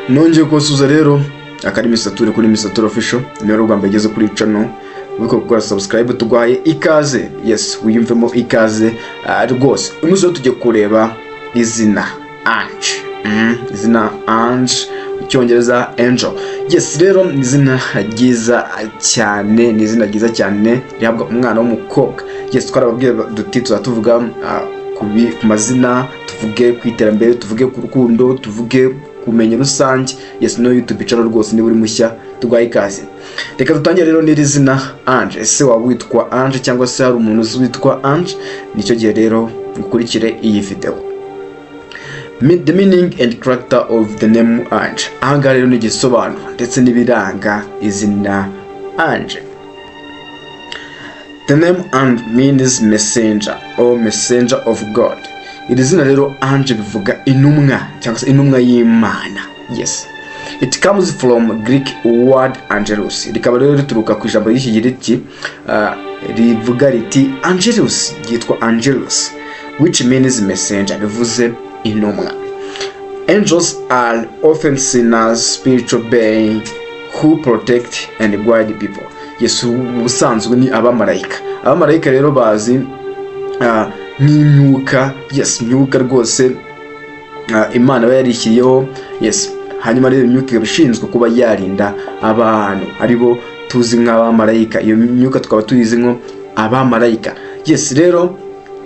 Nongeye kubasuhuza rero, akari Misature kuri Misature Official. Niba ari ubwa mbere ugeze kuri channel, wibuke gukora subscribe. Tuguhaye ikaze, yes, wiyumvemo ikaze rwose. Uyu munsi rero tugiye kureba izina Ange. Izina Ange, mu Cyongereza angel. Yes, rero ni izina ryiza cyane, ni izina ryiza cyane rihabwa umwana w'umukobwa. Yes, twarababwiye duti tuzaba tuvuga ku mazina, tuvuge ku iterambere, tuvuge ku rukundo, tuvuge kumenya rusange. Yes, no YouTube channel rwose, niba uri mushya, tuguhaye ikaze. Reka dutangire rero n'iri zina Ange. Ese waba witwa Ange cyangwa se hari umuntu uzi witwa Ange? Nicyo gihe rero ukurikire iyi video. The meaning and character of the name Ange. Ahangaha rero ni igisobanuro ndetse n'ibiranga izina Ange. The name Ange means messenger or messenger of God. Iri zina rero Ange bivuga intumwa cyangwa se intumwa y'Imana. Yes. It comes from Greek word angelus. Rikaba rero rituruka ku ijambo ry'Ikigiriki rivuga riti angelus, ryitwa angelus, which means messenger, bivuze intumwa. Angels are often seen as spiritual beings who protect and guide people. Yes, ubusanzwe ni abamarayika. Abamarayika rero bazi nk'imyuka, yes, imyuka rwose Imana iba yarishyiriyeho. Yes, hanyuma rero imyuka ikaba ishinzwe kuba yarinda abantu, aribo tuzi nk'abamarayika. Iyo myuka tukaba tuyizi nko abamarayika. Yes, rero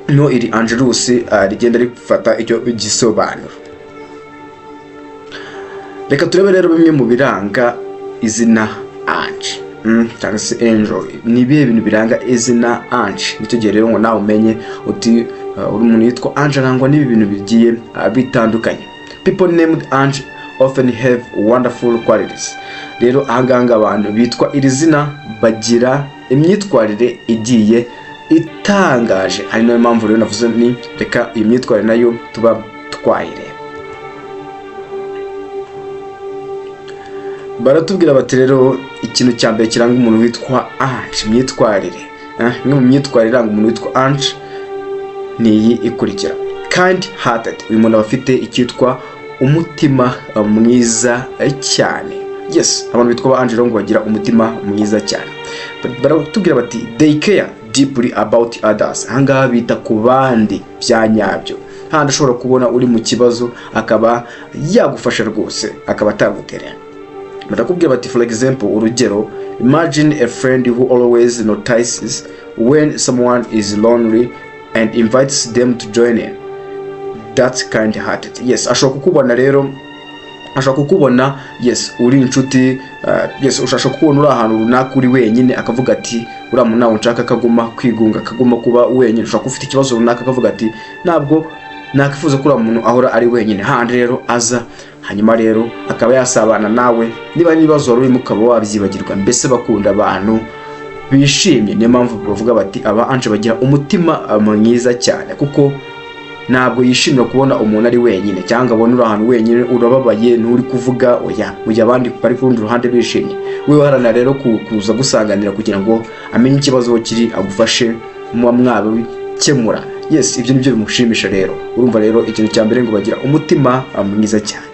no iri angelus rigenda rifata icyo gisobanuro. Reka turebe rero bimwe mu biranga izina Ange, cyangwa se angel. Ni ibihe bintu biranga izina Ange? Nicyo gihe rero ngo nawe umenye uti uri umuntu yitwa Ange arangwa n'ibi bintu bigiye bitandukanye. People named Ange often have wonderful qualities. Rero ahangaha abantu bitwa iri zina bagira imyitwarire igiye itangaje. Ari nayo mpamvu rero navuze ni reka iyi myitwarire nayo tuba twayireba. Baratubwira bati rero ikintu cya mbere kiranga umuntu witwa Ange, imyitwarire, imwe mu myitwarire iranga umuntu witwa Ange ni iyi ikurikira: kind hearted. Uyu muntu aba afite icyitwa umutima mwiza cyane. Yes, abantu bitwa ba Ange rero ngo bagira umutima mwiza cyane. Baratubwira bati they care deeply about others. Ahangaha bita ku bandi bya nyabyo, handi ushobora kubona uri mu kibazo akaba yagufasha rwose, akaba ataguterera. Barakubwira bati for example, urugero, imagine a friend who always notices when someone is lonely and invites them to join in. That's kind hearted. Yes, ashobora kukubona rero, ashobora kukubona, yes, uri inshuti, yes, ushobora kukubona uri ahantu runaka uri wenyine, akavuga ati uriya muntu ntabwo nshaka akaguma kwigunga, akaguma kuba wenyine. Ushobora kuba ufite ikibazo runaka, akavuga ati ntabwo nakwifuza ko uriya muntu ahora ari wenyine. Handi rero aza, hanyuma rero akaba yasabana nawe, niba n'ibibazo wari urimo ukaba wabyibagirwa. Mbese bakunda abantu bishimye. Niyo mpamvu bavuga bati aba Ange bagira umutima mwiza cyane, kuko ntabwo yishimira kubona umuntu ari wenyine, cyangwa abona uri ahantu wenyine urababaye, nturi kuvuga oya, mu gihe abandi bari ku rundi ruhande bishimye. We uharanira rero kuza gusanganira kugira ngo amenye ikibazo aho kiri, agufashe muba mwabikemura. Yes, ibyo nibyo bimushimisha. Rero urumva rero ikintu cya mbere ngo bagira umutima mwiza cyane.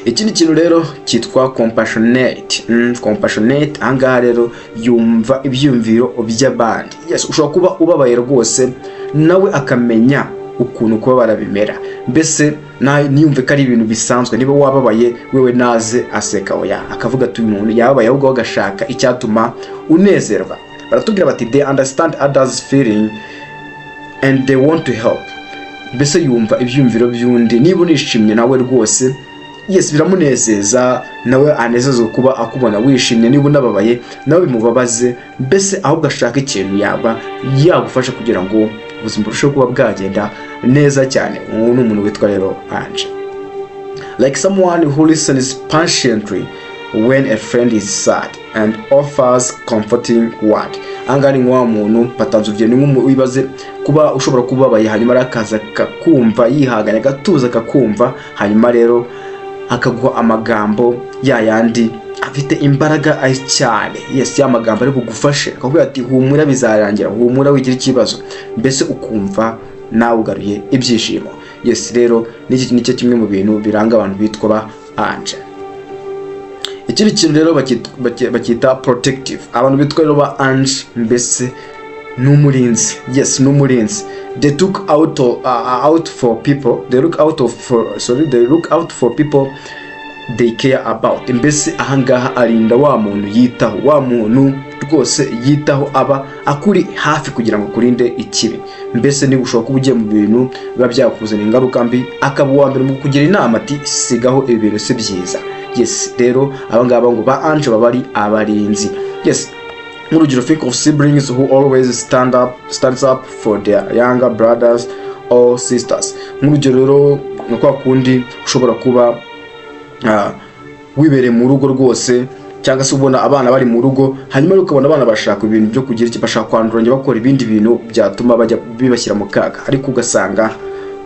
Ikindi kintu rero cyitwa compassionate. Compassionate, ahangaha rero yumva ibyiyumviro by'abandi. Yes, ushobora kuba ubabaye rwose, nawe akamenya ukuntu kubabara bimera. Mbese ntiyumve ko ari ibintu bisanzwe. Niba wababaye, wewe naze aseka, oya, akavuga ati uyu muntu yababaye, ahubwo agashaka icyatuma unezerwa. Baratubwira bati they understand others feeling and they want to help. Mbese yumva ibyiyumviro by'undi. Niba unishimye nawe rwose, yes, biramunezeza, nawe anezezwa kuba akubona wishimye. Niba unababaye, nawe bimubabaze. Mbese ahubwo ashaka ikintu yaba yagufasha kugira ngo ubuzima burusheho kuba bwagenda neza cyane. Ubu ni umuntu witwa rero Ange. Like someone who listens patiently when a friend is sad and offers comforting word. Ahangaha ni wa muntu batanze urugero, ni nk'umu wibaze kuba ushobora kuba ubabaye, hanyuma rero akaza akakumva yihanganye, agatuza akakumva, hanyuma rero akaguha amagambo ya yandi afite imbaraga cyane. Yes, ya magambo ari bugufashe, akakubwira ati humura, bizarangira, humura, wigira ikibazo. Mbese ukumva nawe ugaruye ibyishimo. Yes, rero n'iki nicyo kimwe mu bintu biranga abantu bitwa ba Ange. Ikindi kintu rero bakita protective. Abantu bitwa rero ba Ange mbese ni umurinzi. Yes, ni umurinzi. They took out of, out for people they look out of for, sorry, they look out for people they care about. Mbese ahangaha arinda wa muntu yitaho, wa muntu rwose yitaho, aba akuri hafi kugira ngo akurinde ikibi. Mbese niba ushobora kuba ugiye mu bintu biba byakuzanira ingaruka mbi, akaba uwa mbere mu kugira inama ati: "Sigaho, ibi bintu si byiza." Yes, rero aba ngaba ngo ba ange baba ari abarinzi. Yes, nk'urugero, think of siblings who always stands up for their younger brothers or sisters. Nk'urugero rero ni kwa kundi ushobora kuba wibereye mu rugo rwose, cyangwa se ubona abana bari mu rugo, hanyuma rero ukabona abana bashaka ibintu byo kugira iki, bashaka kwanduranya, bakora ibindi bintu byatuma bajya bibashyira mu kaga, ariko ugasanga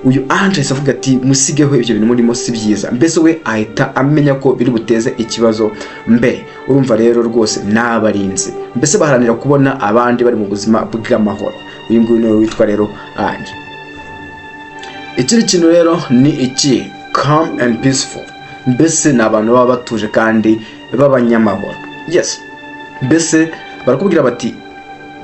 uyu ange ahise avuga ati: "Musigeho, ibyo bintu murimo si byiza." Mbese we ahita amenya ko biri buteze ikibazo mbere. Urumva rero rwose ni abarinzi, mbese baharanira kubona abandi bari mu buzima bw'amahoro. Uyu nguyu niwe witwa rero ange. Ikindi kintu rero ni iki? Calm and peaceful. Mbese ni abantu baba batuje kandi b'abanyamahoro. Yes, mbese barakubwira bati: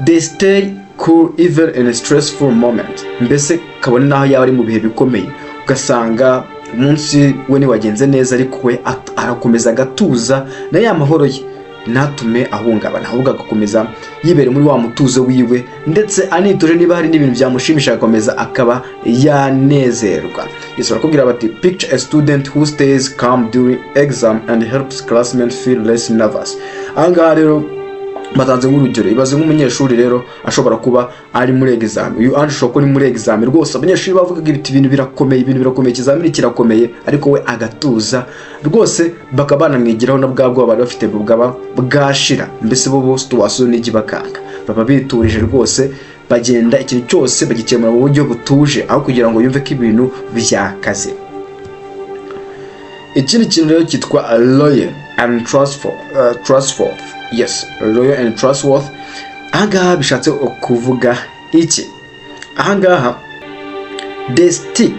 "They stay cool even in a stressful moment." Mbese kabone n'aho yaba ari mu bihe bikomeye, ugasanga umunsi we ntiwagenze neza, ariko we arakomeza agatuza na ya mahoro ye ntatume ahungabana, ahubwo agakomeza yibere muri wa mutuzo wiwe, ndetse anituje. Niba hari n'ibintu byamushimisha, agakomeza akaba yanezerwa. Yes, barakubwira bati: "Picture a student who stays calm during exam and helps classmates feel less nervous." Ahangaha rero batanze nk'urugero. Ibaze nk'umunyeshuri rero ashobora kuba ari muri exam. Uyu ange ashobora kuba ari muri exam rwose, abanyeshuri bavugaga ibiti: "Ibintu birakomeye, ibintu birakomeye, ikizamini kirakomeye," ariko we agatuza rwose, bakaba banamwigiraho, na bwa bwoba bari bafite bukaba bwashira. Mbese bo situation n'ijya ibakanga, baba biturije rwose, bagenda ikintu cyose bagikemura mu buryo butuje, aho kugira ngo yumve ko ibintu byakaze. Ikindi kintu rero cyitwa loyal and trustful. Yes, loyal and trustworthy. Ahangaha bishatse kuvuga iki? Ahangaha they stick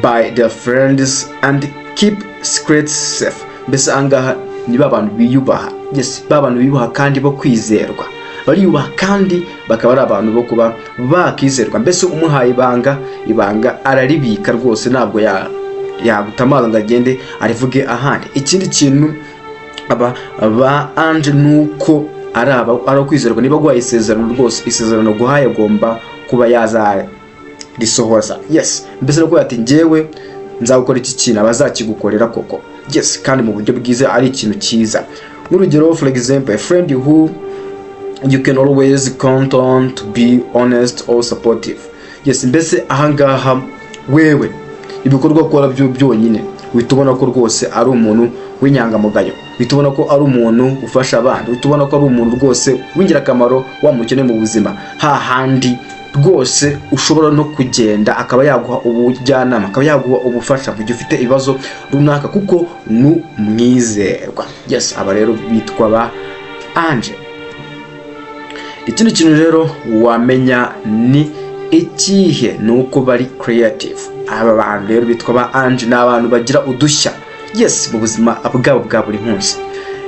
by their friends and keep secrets safe. Mbese ahangaha ni ba bantu biyubaha. Yes, ba bantu biyubaha kandi bo kwizerwa, bariyubaha kandi bakaba ari abantu bo kuba bakizerwa. Mbese umuhaye ibanga, ibanga araribika rwose, ntabwo yagutamaza ngo agende arivuge ahandi. Ikindi kintu aba ba ange ni uko ari aba ari kwizerwa. Niba aguhaye isezerano rwose, isezerano guhaye agomba kuba yazarisohoza. Yes, mbese no ati: "Njyewe nzagukora iki kintu," aba azakigukorera koko. Yes, kandi mu buryo bwiza, ari ikintu cyiza. Nk'urugero, for example, a friend who you can always count on to be honest or supportive. Yes, mbese ahangaha wewe ibikorwa akora byo byonyine uhita ubona ko rwose ari umuntu w'inyangamugayo, uhita ubona ko ari umuntu ufasha abandi, uhita ubona ko ari umuntu rwose w'ingirakamaro wa mukene mu buzima, hahandi rwose ushobora no kugenda akaba yaguha ubujyanama, akaba yaguha ubufasha mu gihe ufite ibibazo runaka, kuko ni umwizerwa. Yes, aba rero bitwa ba ange. Ikindi kintu rero wamenya ni ikihe? Ni uko bari creative. Aba bantu rero bitwa ba ange ni abantu bagira udushya, yes, mu buzima bwabo bwa buri munsi.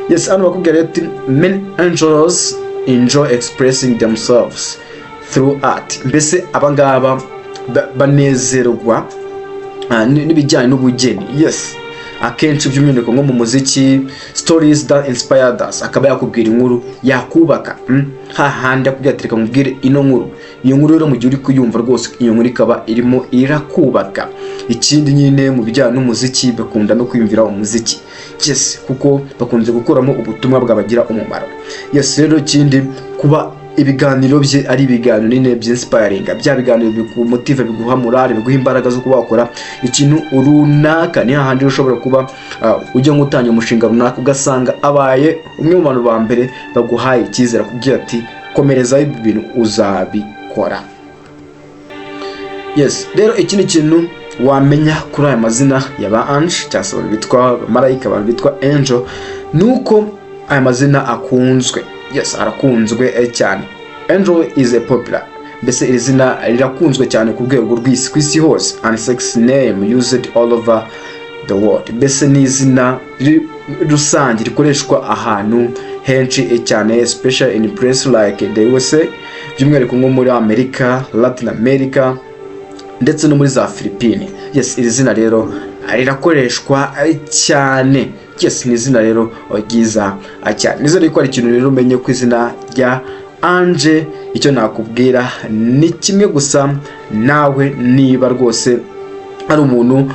Yes, hano bakubwira rero ati: "Many angels enjoy expressing themselves through art." Mbese abangaba banezerwa n'ibijyanye n'ubugeni. Yes, akenshi by'umwihariko nko mu muziki, stories that inspired us, akaba yakubwira inkuru yakubaka, Hahandi akubwira ati: "Reka nkubwire ino nkuru." Iyo nkuru rero mu gihe uri kuyumva rwose, iyo nkuru ikaba irimo irakubaka. Ikindi nyine mu bijyanye n'umuziki, bakunda no kwiyumvira umuziki. Yes, kuko bakunze gukuramo ubutumwa bwabagira umumaro. Yes, rero ikindi, kuba ibiganiro bye ari ibiganiro nyine by'inspiringa, bya biganiro bikumotiva, biguha morale, biguha imbaraga zo kuba wakora ikintu runaka. Ni hahandi ushobora kuba ujya nk'utangira umushinga runaka, ugasanga abaye umwe mu bantu ba mbere baguhaye icyizere, akubwira ati: "Komereza, ibi bintu uzabikora." Yes, rero ikindi kintu wamenya kuri aya mazina ya ba ange, cyangwa se abantu bitwa marayika, abantu bitwa angel, ni uko aya mazina akunzwe. Yes, arakunzwe cyane. Angel is a popular, mbese iri zina rirakunzwe cyane ku rwego rw'isi, ku isi hose, and sex name used all over the world. Mbese ni izina rusange rikoreshwa ahantu henshi cyane, especially in places like the USA, by'umwihariko nko muri Amerika, Latin America ndetse no muri za Philippines. Yes, iri zina rero rirakoreshwa cyane. Yes, ni izina rero ryiza cyane. Nizere ko hari ikintu rero umenye ku izina rya Ange. Icyo nakubwira ni kimwe gusa: nawe niba rwose hari umuntu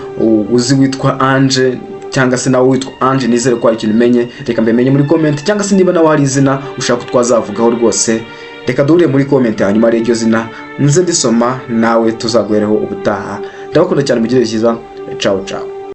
uzi witwa Ange cyangwa se nawe witwa Ange, nizere ko hari ikintu umenye. Reka mbimenye muri comment, cyangwa se niba nawe hari izina ushaka ko twazavugaho, rwose reka duhure muri comment, hanyuma ari iryo zina nze ndisoma nawe tuzaguhereho ubutaha. Ndabakunda cyane, mugire cyiza. Ciao ciao.